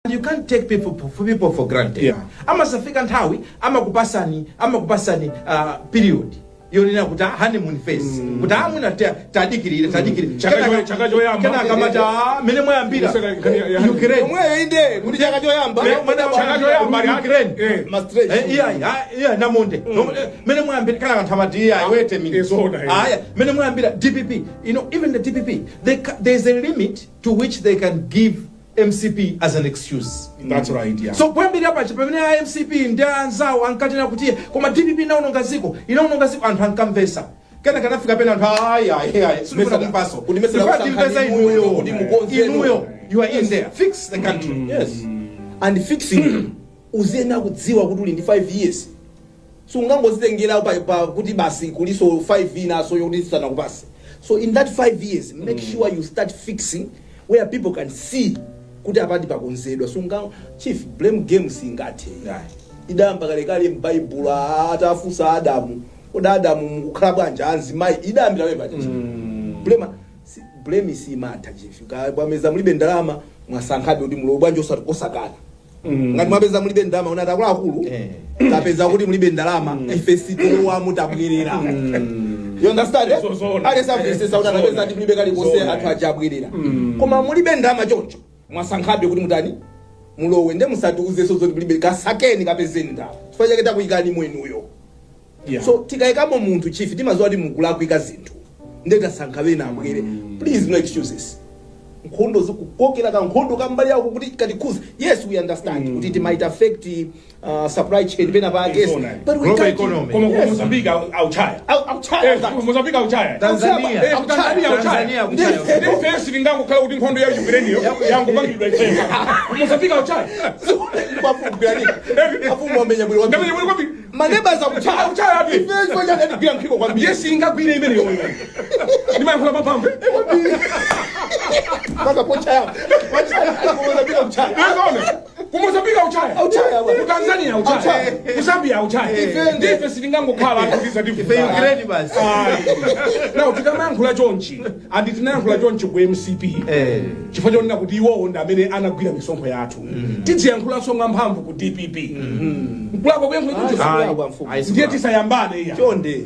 You can't take people for granted. Amasafika nthawi amakupasani period yonena kuti honeymoon phase, kuti amwina tadikirire, tadikirire. Chaka choyamba. Kenaka mati, "Ah, mene mwayambira Ukraine." Omweyo inde kuti chaka choyamba. Chaka choyamba Ukraine. Ma stretch. Iya, iya, iya, namonde. Mene mwayambira kana anthu amati, "Iya, wait a minute." Zona, eh. Aya, mene mwayambira DPP, even the DPP, there's a limit to which they can give MCP as an excuse. That's right, yeah. So kuyambira pacha pamene a MCP ndi anzawo ankatena kuti koma DPP inaononga ziko, inaononga ziko, anthu ankamvesa. Kena kanafika pena anthu, ayi, ayi, ayi, sikufuna kumpaso. Kuti mesera Chifukwa timvesa kusankhani inuyo, kuti mukonzeno. inuyo you are in there, fix the country. Yes, and fixing, uziyena kudziwa kuti uli ndi 5 years. Sungangozitengera pa kuti basi kuliso 5 inaso yokuti sanakupase. So in that 5 years, make sure you start fixing where people can see kuti apati pakonzedwa. Sunga, chief, blame game singathe. Idayamba kalekale m'Baibulo atafunsa Adamu, "Kodi Adamu mukukhala bwanji anzimayi?" Idayambira pamene paja. Blame blame simatha, chief. Mwapeza mulibe ndalama, mwasankhabe kuti mulowe, bwanji osakana? Ngati mwapeza mulibe ndalama, unati, "Akuluakulu, tapeza kuti mulibe ndalama, ife sitolowamo, tabwerera." You understand, eh? Zona. Alesavesesa kuti anapeza kuti mulibe kalikonse, Zona. anthu aja abwerera, koma mulibe ndalama choncho mwasankhabe kuti mutani? Mulowe. Nde musatiuzenso zoti mulibe. Kasakeni, kapezeni ndalama, chifukwa chake takuyikani mwenuyo. So tikayikamo munthu, chief, timaziwa kuti mukulakwika zinthu, nde tasankha bena abwere. Please, no excuses. Nkhondo zikukokera kankhondo kambali yako kuti katikhuza, yes, we understand kuti it might affect supply chain pena pake, Zona. but we Global can't economy. Koma ku Mozambique auchaya. Auchaya. Ku Mozambique auchaya. Tanzania. Ku Tanzania auchaya. Tanzania akuchaya. Ndi ifensi lingangokhala kuti nkhondo ya Ukraine yangopangidwa ifeyo. Ku Mozambique auchaya. Afumu wamenya bwino kwambiri. Ndamenya bwino kwambiri. Maneighbors akuchaya. Akuchaya api. Ife chifukwa chake atigwira nkhiko kwambiri. Yes, ingagwire imene yoyo. Ndimayankhula mapambe. Mpaka pochaya pochaya Mozambique akuchaya. Ezone. Ku Mozambique auchaya. Auchaya, Ku Tanzania auchaya. Auchaya. Ku Zambia auchaya. Ndife sitingangokhala atukiza. Ife Ukraine basi. Now tikamayankhula chonchi, andi tinayankhula chonchi ku MCP chifukwa chonena kuti iwowo ndi amene anagwira misonkho yathu. Tidziyankhulanso mwamphamvu ku DPP. Nkulakwa kuyankhula choncho? Ayi, mfumu. Ndiye tisayambane iya. Chonde.